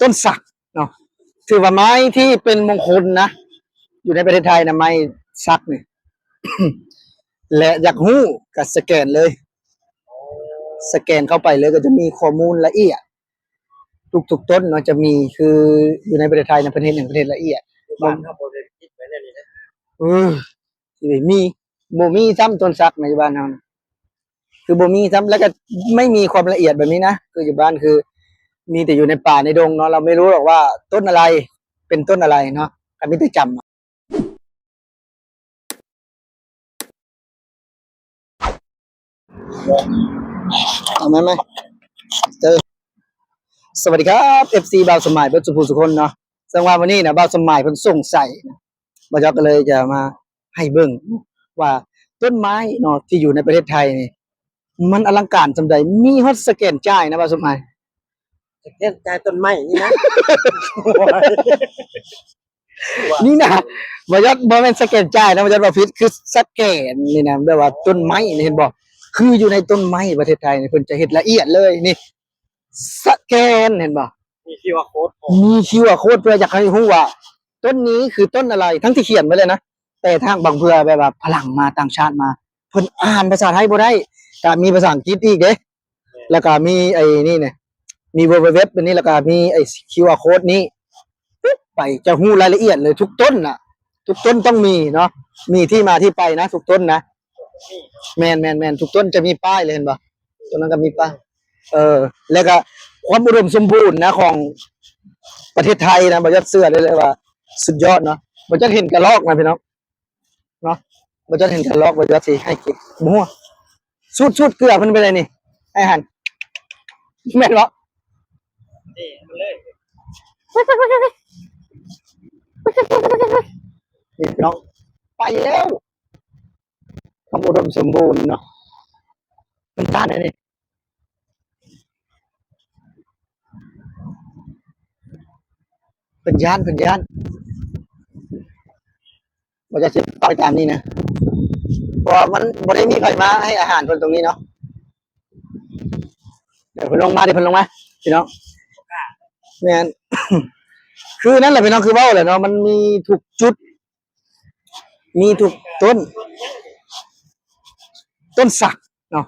ຕົ້ນສັກເນາະ ຖືວ່າໄມ້ທີ່ເປັນມົງຄົນນະ ຢູ່ໃນປະເທດໄທນະ ໄມ້ສັກນີ້ ແລະ ຢາກຮູ້ກໍສະແກນເລີຍ ສະແກນເຂົ້າໄປເລີຍ ກໍຈະມີຂໍ້ມູນລະອຽດ ທຸກໆຕົ້ນເນາະ ຈະມີ ຄືຢູ່ໃນປະເທດໄທນະ ເພິ່ນເຮັດຫຍັງ ເພິ່ນເຮັດລະອຽດ ຢູ່ບ້ານເຮົາບໍ່ໄດ້ຕິດໄວ້ແນວນີ້ເດ້ ເອີ ຊິໄດ້ມີ ບໍ່ມີຊ້ຳຕົ້ນສັກໃນບ້ານເຮົານະ ຄືບໍ່ມີຊ້ຳ ແລ້ວກໍໄມ່ມີຄວາມລະອຽດແບບນີ້ນະ ຄືຢູ່ບ້ານຄືມີແຕ່ຢູ່ໃນປ່າໃນດົງເນາະ ເຮົາບໍ່ຮູ້ດອກວ່າຕົ້ນອະໄລ ເປັນຕົ້ນອະໄລເນາະ ກໍມີແຕ່ຈຳ ເອົາໃໝ່ໆ ເອີ ສະຫວັດດີຄັບ ເອັຟຊີ ບ່າວສົມໝາຍເບິດສູ່ຜູ້ສູ່ຄົນເນາະ ເຊິ່ງວ່າມື້ນີ້ນະ ບ່າວສົມໝາຍເພິ່ນສົງໄສນະ ບ່າວຈອດກໍເລີຍຈະມາໃຫ້ເບິ່ງວ່າຕົ້ນໄມ້ເນາະ ທີ່ຢູ່ໃນປະເທດໄທນີ້ ມັນອະລັງການສ່ຳໃດ ມີຮອດສະແກນຈ່າຍນະ ບ່າວສົມໝາຍ ສະແກນຈ່າຍຕົ້ນໄມ້ນີ້ນະ ນີ້ນະ ບໍ່ຍອດ ບໍ່ແມ່ນສະແກນຈ່າຍນະ ບໍ່ຍອດວ່າຜິດ ຄືສະແກນນີ້ນະ ແບບວ່າຕົ້ນໄມ້ນີ້ ເຫັນບໍ່ ຄືຢູ່ໃນຕົ້ນໄມ້ປະເທດໄທນີ້ ເພິ່ນຈະເຮັດລະອຽດເລີຍນີ້ ສະແກນ ເຫັນບໍ່ ມີຄິວອາໂຄດ ມີຄິວອາໂຄດ ເພື່ອຢາກໃຫ້ຮູ້ວ່າຕົ້ນນີ້ຄືຕົ້ນອະໄລ ທັງທີ່ຂຽນໄວ້ເລີຍນະ ແຕ່ທາງບາງເທື່ອແບບວ່າຝຣັ່ງມາ ຕ່າງຊາດມາ ເພິ່ນອ່ານພາສາໄທບໍ່ໄດ້ ກໍມີພາສາອັງກິດອີກເດ້ ແລ້ວກໍມີໄອ້ນີ້ນະ ມີ ดับเบิลยู ດັບເບິນຢູ ອັນນີ້ ແລ້ວກໍມີໄອ້ຄິວອາໂຄດນີ້ ປຶບ ໄປ ຈະຮູ້ລາຍລະອຽດເລີຍ ທຸກຕົ້ນນະ ທຸກຕົ້ນຕ້ອງມີເນາະ ມີທີ່ມາທີ່ໄປນະ ທຸກຕົ້ນນະ ແມ່ນໆໆ ທຸກຕົ້ນຈະມີປ້າຍເລີຍ ເຫັນບໍ່ ຕົ້ນນັ້ນກໍມີປ້າຍ ເອີ ແລ້ວກໍຄວາມອຸດົມສົມບູນນະ ຂອງປະເທດໄທນະ ບ່າວຈອດເຊື່ອໄດ້ເລີຍວ່າສຸດຍອດເນາະ ບ່າວຈອດເຫັນກະລອກນະ ພີ່ນ້ອງ ເນາະ ບໍ່ຈອດເຫັນກະລອກ ບໍ່ຈອດຊິໃຫ້ກິນ ບໍ່ຮູ້ ສູດໆ ເກືອເພິ່ນໄປໄດ້ນີ້ ໃຫ້ຫັນ ແມ່ນບໍ່ ນີ້ມັນເລີຍ ນີ້ພີ່ນ້ອງ ໄປແລ້ວ ຄວາມອຸດົມສົມບູນເນາະ ເພິ່ນຕ້ານໄດ້ນີ້ ເພິ່ນຢ້ານ ເພິ່ນຢ້ານ ບໍ່ຢາກຊິໄປຕາມນີ້ນະ ເພາະວ່າມັນບໍ່ໄດ້ມີໃຜມາໃຫ້ອາຫານເພິ່ນຕົງນີ້ເນາະ ດຽວເພິ່ນລົງມາ ດຽວເພິ່ນລົງມາ ພີ່ນ້ອງ ແມ່ນ ຄືນັ້ນແຫຼະ ພີ່ນ້ອງ ຄືເວົ້າແຫຼະເນາະ ມັນມີທຸກຈຸດ ມີທຸກຕົ້ນ ຕົ້ນສັກເນາະ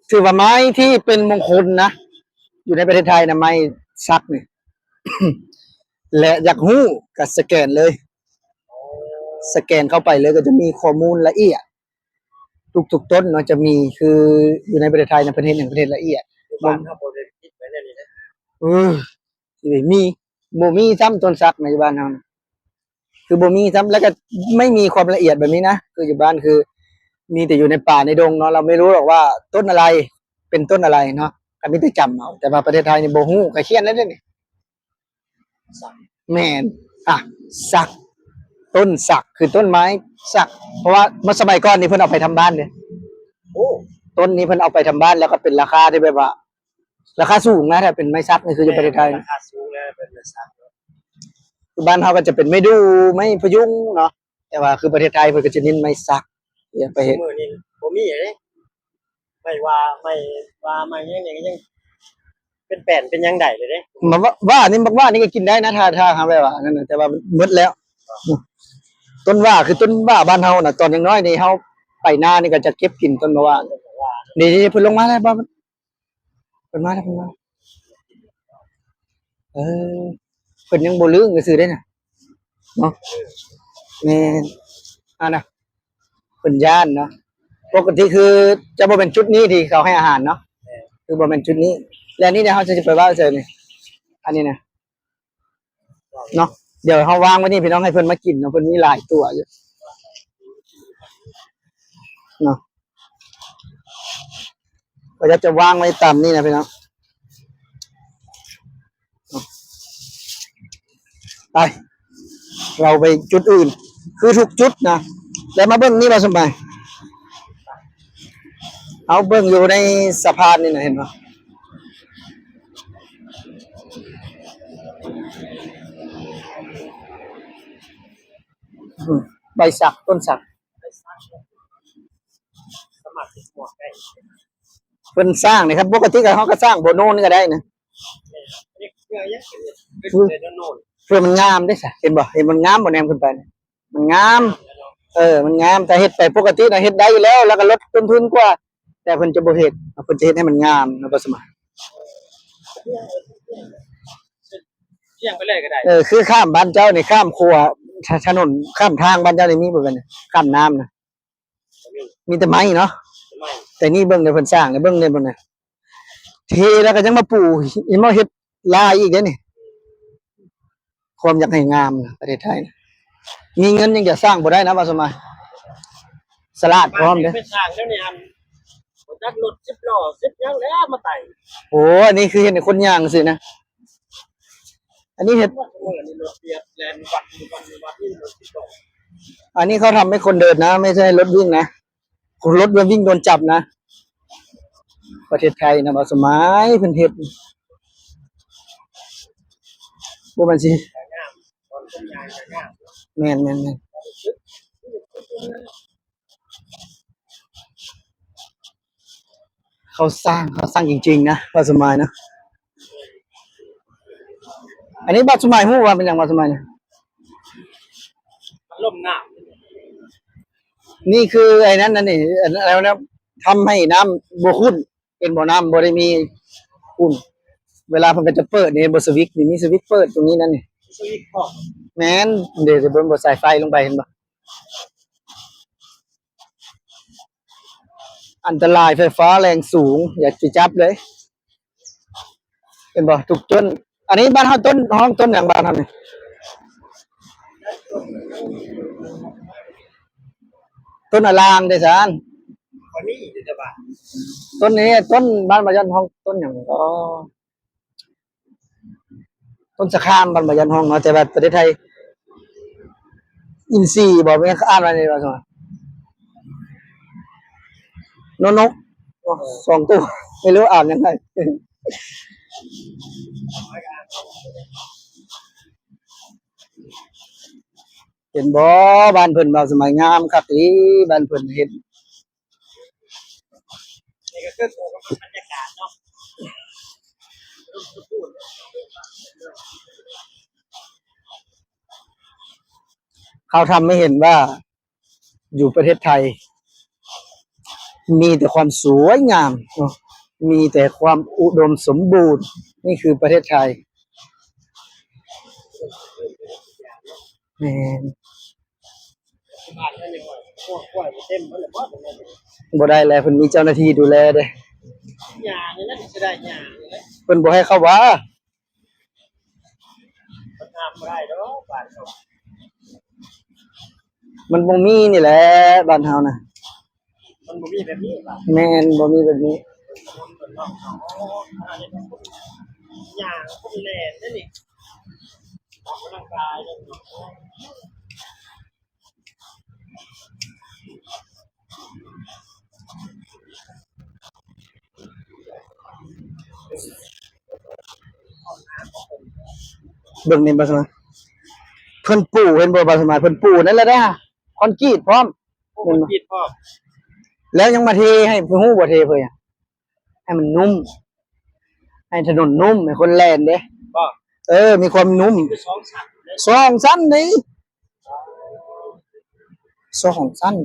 ຖືວ່າໄມ້ທີ່ເປັນມົງຄົນນະ ຢູ່ໃນປະເທດໄທນະ ໄມ້ສັກນີ້ ແລະ ຢາກຮູ້ກໍສະແກນເລີຍ ສະແກນເຂົ້າໄປເລີຍ ກໍຈະມີຂໍ້ມູນລະອຽດ ທຸກໆຕົ້ນເນາະ ຈະມີ ຄືຢູ່ໃນປະເທດໄທນະ ເພິ່ນເຮັດຫຍັງ ເພິ່ນເຮັດລະອຽດ ຢູ່ບ້ານເຮົາບໍ່ໄດ້ຕິດໄວ້ແນວນີ້ເດ້ ເອີ ຊິໄດ້ມີ ບໍ່ມີຊ້ຳຕົ້ນສັກໃນບ້ານເຮົານະ ຄືບໍ່ມີຊ້ຳ ແລ້ວກໍໄມ່ມີຄວາມລະອຽດແບບນີ້ນະ ຄືຢູ່ບ້ານຄືມີແຕ່ຢູ່ໃນປ່າໃນດົງເນາະ ເຮົາບໍ່ຮູ້ດອກວ່າຕົ້ນອະໄລ ເປັນຕົ້ນອະໄລເນາະ ກໍມີແຕ່ຈຳເອົາ ແຕ່ວ່າປະເທດໄທນີ້ບໍ່ຮູ້ ກໍຂຽນໄດ້ເດ້ນີ້ ແມ່ນ ອ່ະ ສັກ ຕົ້ນສັກ ຄືຕົ້ນໄມ້ສັກ ເພາະວ່າເມື່ອສະໄໝກ່ອນນີ້ເພິ່ນເອົາໄປທຳບ້ານເດ້ ໂອ້ ຕົ້ນນີ້ເພິ່ນເອົາໄປທຳບ້ານ ແລ້ວກໍເປັນລາຄາທີ່ແບບວ່າ ລາຄາສູງນະ ຖ້າເປັນໄມ້ສັກນີ້ຄືຢູ່ປະເທດໄທ ແມ່ນ ລາຄາສູງແລ້ວເປັນໄມ້ສັກ ຄືບ້ານເຮົາກໍຈະເປັນໄມ້ດູ່ ໄມ້ພະຍຸງເນາະ ແຕ່ວ່າຄືປະເທດໄທເພິ່ນກໍຈະເນັ້ນໄມ້ສັກ ເອີ ໄປເຮັດ ມື້ນີ້ບໍ່ມີເດ້ ໄມ້ວ່າ ໄມ້ວ່າ ໄມ້ຫຍັງນີ້ກໍຍັງເປັນແປ້ນເປັນຫຍັງໄດ້ເລີຍເດ້ ມາວ່າ ວ່ານີ້ ບັກວ່ານີ້ກໍກິນໄດ້ນະ ຖ້າ ຖ້າຫາແບບວ່າອັນນັ້ນນະ ແຕ່ວ່າມັນໝົດແລ້ວ ຕົ້ນວ່າ ຄືຕົ້ນວ່າບ້ານເຮົານະ ຕອນຍັງນ້ອຍນີ້ເຮົາໄປນານີ້ກໍຈະເກັບກິນຕົ້ນໝາກວ່າ ນີ້ໆ ເພິ່ນລົງມາແລ້ວ ເພິ່ນມາແລ້ວ ເພິ່ນມາ ເອີ ເພິ່ນຍັງບໍ່ລຶ້ງຊື່ໆເດ້ນະ ເນາະ ແມ່ນ ອັນນະ ເພິ່ນຢ້ານເນາະ ປົກກະຕິຄືຈະບໍ່ແມ່ນຈຸດນີ້ທີ່ເຂົາໃຫ້ອາຫານເນາະ ຄືບໍ່ແມ່ນຈຸດນີ້ ແລະ ນີ້ເຮົາຈະໄປເວົ້າໃສ່ນີ້ ອັນນີ້ນະ ເນາະ ດຽວເຮົາວາງໄວ້ນີ້ພີ່ນ້ອງ ໃຫ້ເພິ່ນມາກິນເນາະ ເພິ່ນມີຫຼາຍຕົວຢູ່ເນາະ ກໍຢາກຈະວາງໄວ້ຕາມນີ້ນະພີ່ນ້ອງ ໄປ ເຮົາໄປຈຸດອື່ນ ຄືທຸກຈຸດນະ ແລ້ວມາເບິ່ງນີ້ ບ່າວສົມໝາຍ ເຮົາເບິ່ງຢູ່ໃນສະພານນີ້ນະ ເຫັນບໍ່? ອືມ ໃບສັກ ຕົ້ນສັກ ເພິ່ນສ້າງນີ້ຄັບ ປົກກະຕິກໍເຮົາກໍສ້າງໂບໂນນີ້ກໍໄດ້ນະ. ເພື່ອຫຍັງ ເພື່ອ ເພື່ອມັນງາມເດ້ຊະ ເຫັນບໍ່? ເຫັນມັນງາມບໍ່? ແນມຂຶ້ນໄປ ມັນງາມ ເອີ ມັນງາມ. ຖ້າເຮັດໄປປົກກະຕິນະ ເຮັດໄດ້ຢູ່ແລ້ວ ແລ້ວກໍລົດຕົ້ນທຶນກວ່າ ແຕ່ເພິ່ນຈະບໍ່ເຮັດ ເພິ່ນຈະເຮັດໃຫ້ມັນງາມນະ ບໍ່ສະມາ ທ່ຽງໄປເລີຍກໍໄດ້. ເອີ ຄືຂ້າມບ້ານເຈົ້ານີ້ ຂ້າມຂົວ ຖະ ຖະໜົນ ຂ້າມທາງບ້ານເຈົ້ານີ້ມີບໍ່? ແບບນີ້ ຂ້າມນ້ຳນະ ມີແຕ່ໄມ້ເນາະ ແຕ່ນີ້ເບິ່ງເດ້ ເພິ່ນສ້າງເດ້ ເບິ່ງເດ້ ເບິ່ງເດ້ ເທແລ້ວກໍຍັງມາປູ ຍັງມາເຮັດລາຍອີກເດ້ນີ້. ຄວາມຢາກໃຫ້ງາມນະ ປະເທດໄທນະ ມີເງິນຍັງຈະສ້າງບໍ່ໄດ້ນະ ວ່າສະມາຍ ສະຫຼາດພ້ອມເດ້. ໄປສ້າງແນວນີ້ຫັ້ນ ບໍ່ຈັກລົດສິບລໍ້ສິບຫຍັງແລ້ວມາໄຕ່. ໂອ້ ອັນນີ້ຄືເຮັດໃຫ້ຄົນຍ່າງຊື່ນະ ອັນນີ້ເຮັດ ໂອ້ຍ ອັນນີ້ລົດວຽດແລ່ນວັດວັດວັດນີ້ລົດສິບລໍ້. ອັນນີ້ເຂົາທຳໃຫ້ຄົນເດີນນະ ໄມ່ໃຊ່ລົດວິ່ງນະ. ຄົນລົດວ່າວິ່ງໂດນຈັບນະ ປະເທດໄທນະ ບໍ່ສະມາຍເພິ່ນເຮັດ ບໍ່ແມ່ນຊິ ແມ່ນໆໆ ເຂົາສ້າງ ເຂົາສ້າງຈິງໆນະ ບໍ່ສະມາຍນະ. ອັນນີ້ບ່າວສະໝາຍຮູ້ວ່າເປັນຫຍັງ? ບ່າວສະໝາຍນີ້ ພັດລົມນ້ຳ ນີ້ຄືໄອ້ນັ້ນ ອັນນີ້ ອັນນັ້ນ ທຳໃຫ້ນ້ຳບໍ່ຂຸ້ນ ເຫັນບໍ່? ນ້ຳບໍ່ໄດ້ມີຂຸ້ນ ເວລາເພິ່ນກໍຈະເປີດນີ້ ເຫັນບໍ່? ສະວິດນີ້ ມີສະວິດເປີດຕົງນີ້ນັ້ນນີ້ ສະວິດອອກ ແມ່ນເດ້ ເບິ່ງບໍ່? ສາຍໄຟລົງໄປ ເຫັນບໍ່? ອັນຕະລາຍໄຟຟ້າແຮງສູງ ຢ່າໄປຈັບເລີຍ ເຫັນບໍ່? ທຸກຕົ້ນ ອັນນີ້ບ້ານເຮົາຕົ້ນ ຮ້ອງຕົ້ນຫຍັງບ້ານເຮົານີ້? ຕົ້ນອະລາງເດ້ຊັ້ນ ອັນນີ້ເດ້ ແຕ່ວ່າ ຕົ້ນນີ້ ຕົ້ນບ້ານບ່າວຢອນຮ້ອງຕົ້ນຫຍັງ? ອໍ ຕົ້ນສະຄາມ ບ້ານບ່າວຢອນຮ້ອງເນາະ ແຕ່ວ່າປະເທດໄທ ອິນຊີບໍ ແມ່ນເຂົາອ່ານວ່ານີ້ວ່າ ໂນນົກ ສອງໂຕ ໄມ່ຮູ້ອ່ານຫຍັງໄດ້. ເຫັນບໍ່ ບ້ານເພິ່ນ ບ່າວສະໝາຍ ງາມຄັກອີ່ຫຼີ ບ້ານເພິ່ນເຮັດ ນີ້ກໍຄືໂຕກັບບັນຍາກາດເນາະ ເຂົາທຳໃຫ້ເຫັນວ່າ ຢູ່ປະເທດໄທ ມີແຕ່ຄວາມສວຍງາມເນາະ ມີແຕ່ຄວາມອຸດົມສົມບູນ ນີ້ຄືປະເທດໄທ ແມ່ນ ບໍ່ໄດ້ແລ້ວ ເພິ່ນມີເຈົ້າໜ້າທີ່ດູແລເດ້ ເພິ່ນບໍ່ໃຫ້ເຂົ້າວ່າ ມັນບໍ່ມີນີ້ແຫຼະ ບ້ານເຮົານະ ມັນບໍ່ມີແບບນີ້ ແມ່ນ ບໍ່ມີແບບນີ້ ຍ່າງຄົນແລ່ນເດ້ນີ້ ອອກກຳລັງກາຍເດ້. ເບິ່ງນີ້ ບ່າວສະໝາຍ ເພິ່ນປູ ເຫັນບໍ່ ບ່າວສະໝາຍ ເພິ່ນປູນັ້ນແຫຼະເດ້ ຄອນກຣີດພ້ອມ ໂອ້ ແມ່ນບໍ່? ຄອນກຣີດພ້ອມ ແລ້ວຍັງມາເທໃຫ້ ຮູ້ບໍ່ເທເພື່ອຫຍັງ? ໃຫ້ມັນນຸ້ມ ໃຫ້ຖະໜົນນຸ້ມ ໃຫ້ຄົນແລ່ນເດ້ ບໍ່? ເອີ ມີຄວາມນຸ້ມ ຄືສອງຊັ້ນເດ້ ສອງຊັ້ນເດ້ ສອງຊັ້ນ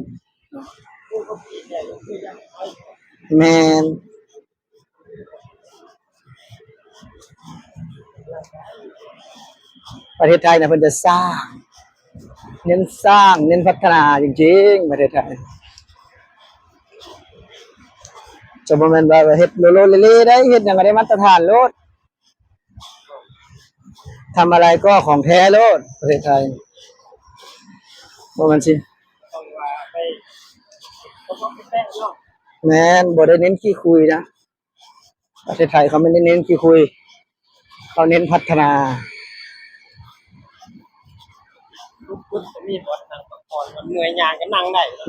ແມ່ນ ປະເທດໄທນະ ເພິ່ນຈະສ້າງ ເນັ້ນສ້າງ ເນັ້ນພັດທະນາຈິງໆ ປະເທດໄທ ຈະບໍ່ແມ່ນວ່າເຮັດໂລໆເລໆໄດ້ ເຮັດຫຍັງກໍໄດ້ມາດຕະຖານໂລດ ທຳອະໄລກໍຂອງແທ້ໂລດ ປະເທດໄທ ບໍ່ແມ່ນຊິ ແມ່ນ ບໍ່ໄດ້ເນັ້ນຂີ້ຄຸຍນະ ປະເທດໄທເຂົາບໍ່ໄດ້ເນັ້ນຂີ້ຄຸຍ ເຂົາເນັ້ນພັດທະນາ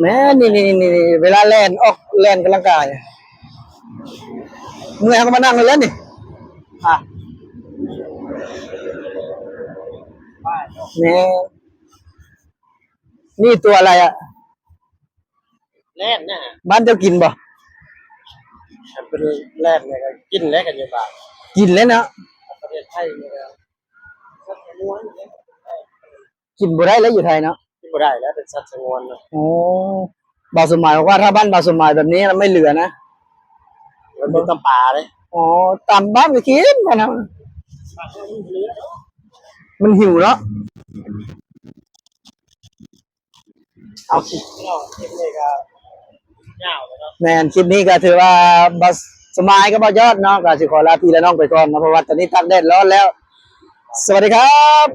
ແມ່ນ ນີ້ໆໆໆ ເວລາແລ່ນອອກ ແລ່ນກຳລັງກາຍ ເມື່ອຍເຮົາກໍມານັ່ງນີ້ແຫຼະນີ້ ອ່ະ ແມ່ນ ນີ້ຕົວອະໄລອະ? ແລ່ນນະ ບ້ານເຈົ້າກິນບໍ່? ຄັນເປັນແລ່ນນີ້ກໍກິນແຫຼະ ກັນຢູ່ບ້ານ ກິນແຫຼະເນາະ. ດໄທນີ້ກໍສັດສະຫງວນເດ້ ກິນບໍ່ໄດ້ແລ້ວຢູ່ໄທເນາະ. ກິນບໍ່ໄດ້ແລ້ວ ເປັນສັດສະຫງວນເນາະ. ໂອ້ ບ່າວສົມໝາຍບອກວ່າ ຖ້າບ້ານບ່າວສົມໝາຍແບບນີ້ນະ ໄມ່ເຫຼືອນະ. ມັນມີຕຳປາເດ້. ອໍ ຕຳບ້ານກໍກິນ ບ້ານເຮົາ ມັນຫິວເນາະ. ເອົາ ຄລິບນີ້ກໍຍາວແລ້ວເນາະ. ແມ່ນ ຄລິບນີ້ກໍຖືວ່າບ່າວສະໝາຍກັບບ່າວຍອດເນາະ ກໍຊິຂໍລາພີ່ລານ້ອງໄປກ່ອນເນາະ ເພາະວ່າຕອນນີ້ຕາກແດດຮ້ອນແລ້ວ. ສະຫວັດດີຄັບ.